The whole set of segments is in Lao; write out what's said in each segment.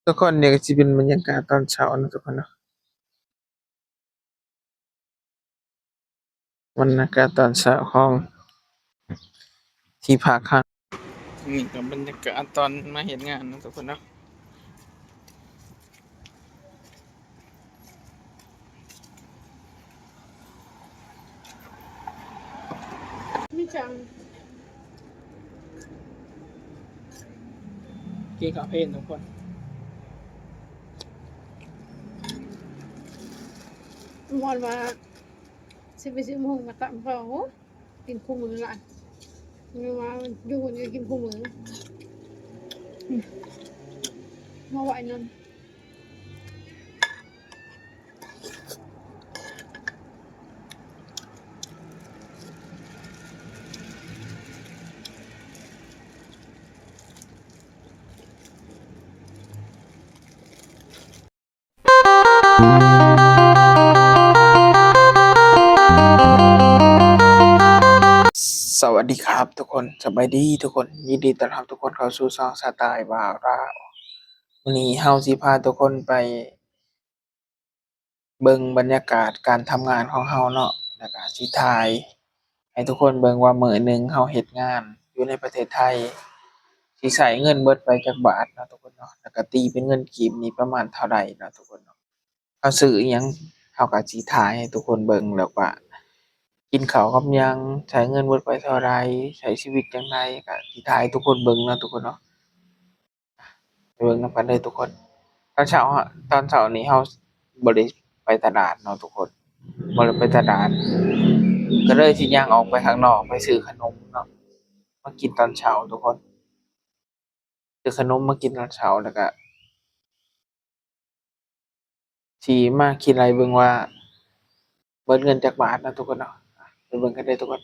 ທຸກຄົນ ນີ້ກໍຊິເປັນບັນຍາກາດຕອນເຊົ້າເນາະທຸກຄົນເນາະ, ບັນຍາກາດຕອນເຊົ້າຂອງທີ່ພັກເຮົາ. ນີ້ກໍບັນຍາກາດຕອນມາເຮັດງານເນາະທຸກຄົນເນາະ. ມີຈັງ ກິນເຂົ້າເພນທຸກຄົນ. ມ່ວນວ່າຊິໄປຊື້ໝາກຫຸ່ງມາຕຳເຂົ້າ. ໂອ້ ກິນຄູ່ມື້ຫຼາຍ ຍັງວ່າຢູ່ນີ້ກິນຄູ່ມື້ ອືມ ມາໄຫວ້ນຳ. ສະຫວັດດີຄັບທຸກຄົນ, ສະບາຍດີທຸກຄົນ, ຍິນດີຕ້ອນຮັບທຸກຄົນເຂົ້າສູ່ຊ່ອງສະໄຕລ໌ບ່າວລາວ. ມື້ນີ້ເຮົາຊິພາທຸກຄົນໄປເບິ່ງບັນຍາກາດການທຳງານຂອງເຮົາເນາະ, ແລ້ວກະຊິຖ່າຍ ໃຫ້ທຸກຄົນເບິ່ງວ່າມື້ໜຶ່ງເຮົາເຮັດງານຢູ່ໃນປະເທດໄທ ຊິໃຊ້ເງິນເບິດໄປຈັກບາດເນາະທຸກຄົນເນາະ, ແລ້ວກະຕີເປັນເງິນກີບນີ້ປະມານເທົ່າໃດເນາະທຸກຄົນເນາະ. ເຮົາຊື້ອີ່ຫຍັງ ເຮົາກະຊິຖ່າຍໃຫ້ທຸກຄົນເບິ່ງ, ແລ້ວກະກິນເຂົ້າກັບຫຍັງ ໃຊ້ເງິນເບິດໄປເທົ່າໃດ ໃຊ້ຊີວິດຈັ່ງໃດ ກະຊິຖ່າຍໃຫ້ທຸກຄົນເບິ່ງເນາະທຸກຄົນເນາະ. ໄປເບິ່ງນຳກັນເດີທຸກຄົນ. ຕອນເຊົ້າ ຕອນເຊົ້ານີ້ເຮົາບໍ່ໄດ້ໄປຕະຫຼາດເນາະທຸກຄົນ, ບໍ່ໄດ້ໄປຕະຫຼາດ ກໍເລີຍຊິຍ່າງອອກໄປຂ້າງນອກ ໄປຊື້ຂະໜົມເນາະ ມາກິນຕອນເຊົ້າທຸກຄົນ. ຊື້ຂະໜົມມາກິນຕອນເຊົ້າ ແລ້ວກະຊິມາຄິດໄລ່ເບິ່ງວ່າເບິດເງິນຈັກບາດເນາະທຸກຄົນເນາະ. ໄປເບິ່ງກັນເດີທຸກຄົນ.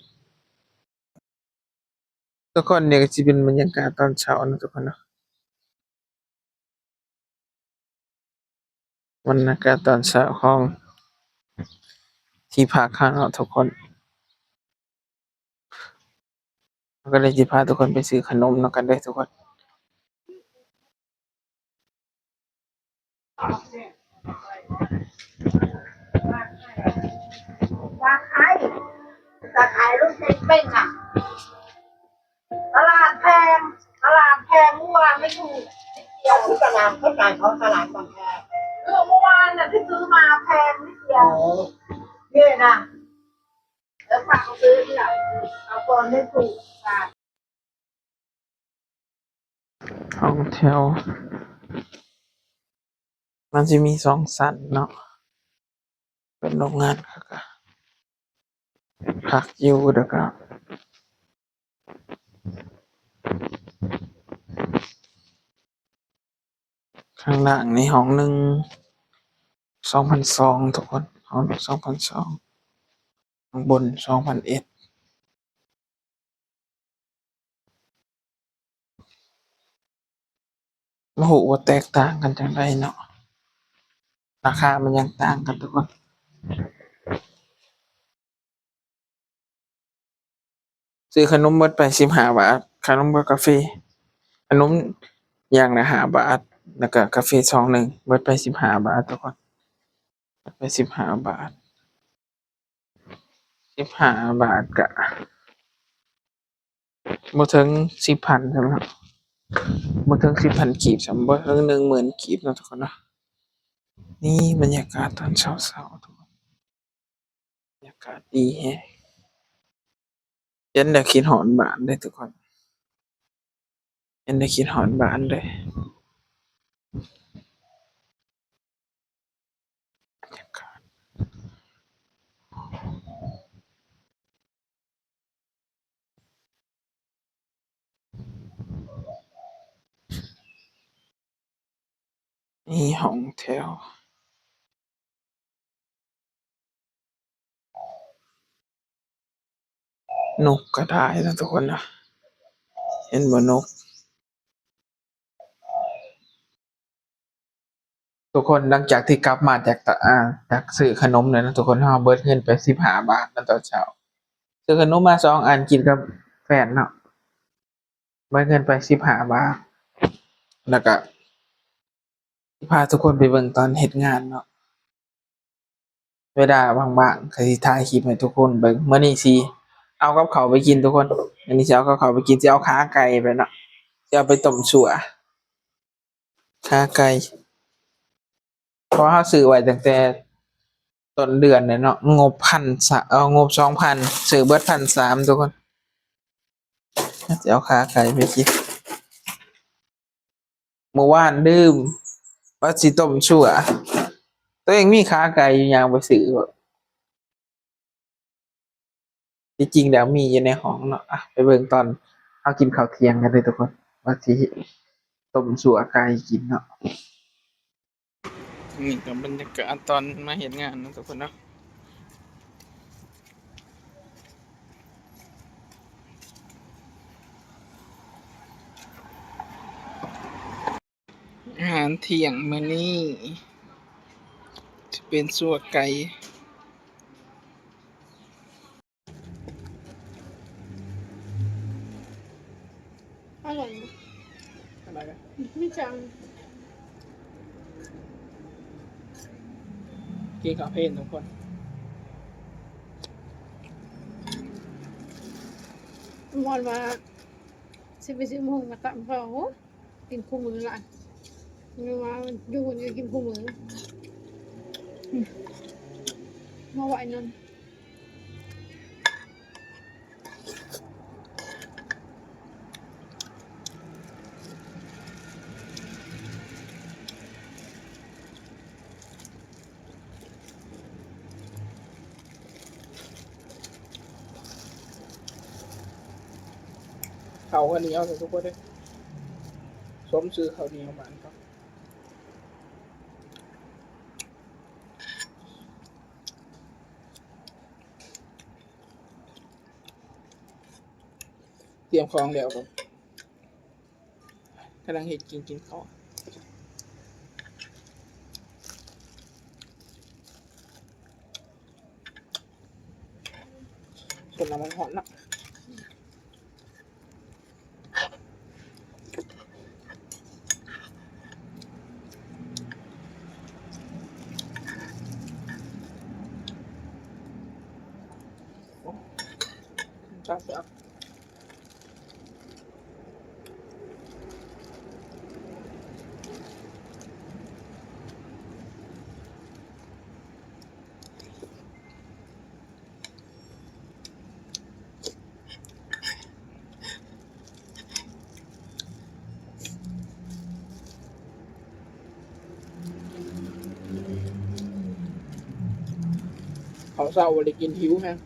ທຸກຄົນ ນີ້ກໍຊິເປັນບັນຍາກາດຕອນເຊົ້າເນາະທຸກຄົນເນາະ, ບັນຍາກາດຕອນເຊົ້າຂອງທີ່ພັກເຮົາເນາະທຸກຄົນ. ເຮົາກໍເລີຍຊິພາທຸກຄົນໄປຊື້ຂະໜົມນຳກັນເດີທຸກຄົນ. ຕາໄຄ ຕາໄຄລູກເປັງໆ ອ່ະ ຕະຫຼາດແພງ ຕະຫຼາດແພງ ເມື່ອວານໄປຖືກນິດດຽວ. ຕະຫຼາດ ເຂົາຂາຍຂອງຕະຫຼາດບາງແຄ. ເອີ ເມື່ອວານນະ ທີ່ຊື້ມາແພງນິດດຽວ. ໂອ້ ນີ້ນະ ເອີ ຝາກເອົາຊື້ນີ້ລະ ເອົາກ່ອນໄດ້ຖືກ. ຫ້ອງແຖວ ມັນຊິມີສອງຊັ້ນເນາະ, ເປັນໂຮງງານ ເຂົາກະພັກຢູ່ ແລ້ວກະຂ້າງລ່າງນີ້ຫ້ອງໜຶ່ງ ສອງພັນສອງ ທຸກຄົນ, ຫ້ອງໜຶ່ງ ສອງພັນສອງ ຂ້າງບົນ ສອງພັນເອັດ. ບໍ່ຮູ້ວ່າແຕກຕ່າງກັນຈັ່ງໃດເນາະ, ລາຄາມັນຍັງຕ່າງກັນທຸກຄົນ. ຊື້ຂະໜົມໝົດໄປສິບຫ້າບາດ, ຂະໜົມກັບກາເຟ, ຂະໜົມຢ່າງລະຫ້າບາດ ແລ້ວກະກາເຟຊອງໜຶ່ງ ໝົດໄປສິບຫ້າບາດທຸກຄົນ, ໝົດໄປສິບຫ້າບາດ. ສິບຫ້າບາດກະບໍ່ເຖິງສິບພັນຊ້ຳເນາະ, ບໍ່ເຖິງສິບພັນກີບຊ້ຳ, ບໍ່ເຖິງໜຶ່ງໝື່ນກີບເນາະທຸກຄົນເນາະ. ນີ້ບັນຍາກາດຕອນເຊົ້າໆ ທຸກຄົນ, ບັນຍາກາດດີແຮງ. ເຫັນແລ້ວຄິດຮອດບ້ານເດ້ທຸກຄົນ, ເຫັນແລ້ວຄິດຮອດບ້ານເດ້. ນີ້ຫ້ອງແຖວ. ນົກກະຫຼາຍເນາະທຸກຄົນເນາະ, ເຫັນບໍ່ນົກ? ທຸກຄົນ ຫຼັງຈາກທີ່ກັບມາຈາກຕະ ອ່າ ຈາກຊື້ຂະໜົມແລ້ວເນາະທຸກຄົນ, ເຮົາເບິດເງິນໄປສິບຫ້າບາດເນາະຕອນເຊົ້າ. ຊື້ຂະໜົມມາສອງອັນກິນກັບແຟນເນາະ, ເບິດເງິນໄປສິບຫ້າບາດ ແລ້ວກະ ຊິພາທຸກຄົນໄປເບິ່ງຕອນເຮັດງານເນາະ. ເວລາວ່າງໆ ຂ້ອຍຊິຖ່າຍຄລິບໃຫ້ທຸກຄົນເບິ່ງ. ມື້ນີ້ຊິເອົາກັບເຂົ້າໄປກິນທຸກຄົນ. ມື້ນີ້ຊິເອົາກັບເຂົ້າໄປກິນ, ຊິເອົາຂາໄກ່ໄປເນາະ, ຊິເອົາໄປຕົ້ມຊົ່ວ ຂາໄກ່. ເພາະວ່າເຮົາຊື້ໄວ້ຕັ້ງແຕ່ຕົ້ນເດືອນແລ້ວເນາະ, ງົບພັນສາມ ເອົາງົບສອງພັນ ຊື້ເບິດພັນສາມທຸກຄົນ. ຊິເອົາຂາໄກ່ໄປກິນ. ມື້ວານລືມວ່າຊິຕົ້ມຊົ່ວ, ຕົວເອງມີຂາໄກ່ຢູ່ ຍ່າງໄປຊື້ໂລດ. ທີ່ຈິງແລ້ວມີຢູ່ໃນຫ້ອງເນາະ. ອ່ະ ໄປເບິ່ງຕອນເຮົາກິນເຂົ້າທ່ຽງກັນເດີທຸກຄົນ, ວ່າຊິຕົ້ມຊົ່ວໄກ່ກິນເນາະ. ນີ້ກໍບັນຍາກາດຕອນມາເຮັດງານເນາະທຸກຄົນເນາະ. ອາຫານທ່ຽງມື້ນີ້ຈະເປັນຊົ່ວໄກ່. ອະໄລ ອະໄລ ມີຈັງ ກິນກາເຟນທຸກຄົນ. ມ່ວນວ່າຊິໄປຊື້ໝາກຫຸ່ງມາຕຳເຂົ້າ. ໂອ້ ກິນຄູ່ມື້ຫຼາຍ, ແມ່ນວ່າຢູ່ນີ້ກິນຄູ່ມື້. ອືມ ມາໄຫວ້ນຳ. ເຂົ້າກໍໜຽວແທ້ທຸກຄົນເດ້, ສົມຊື່ເຂົ້າໜຽວບ້ານເຂົາ. ຕຽມຂອງແລ້ວກໍກຳລັງເຮັດກິນ ກິນເຂົ້າ. ຄົນລາວມັນຮ້ອນເນາະ. ໂອ້ ຕາແຊບ. ເຂົ້າເຊົ້າບໍ່ໄດ້ກິນ ຫິວແຮງ.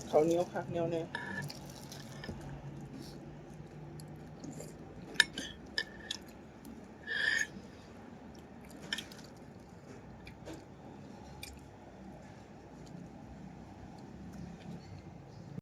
ເຂົ້າໜຽວຄັກໜຽວແນ່.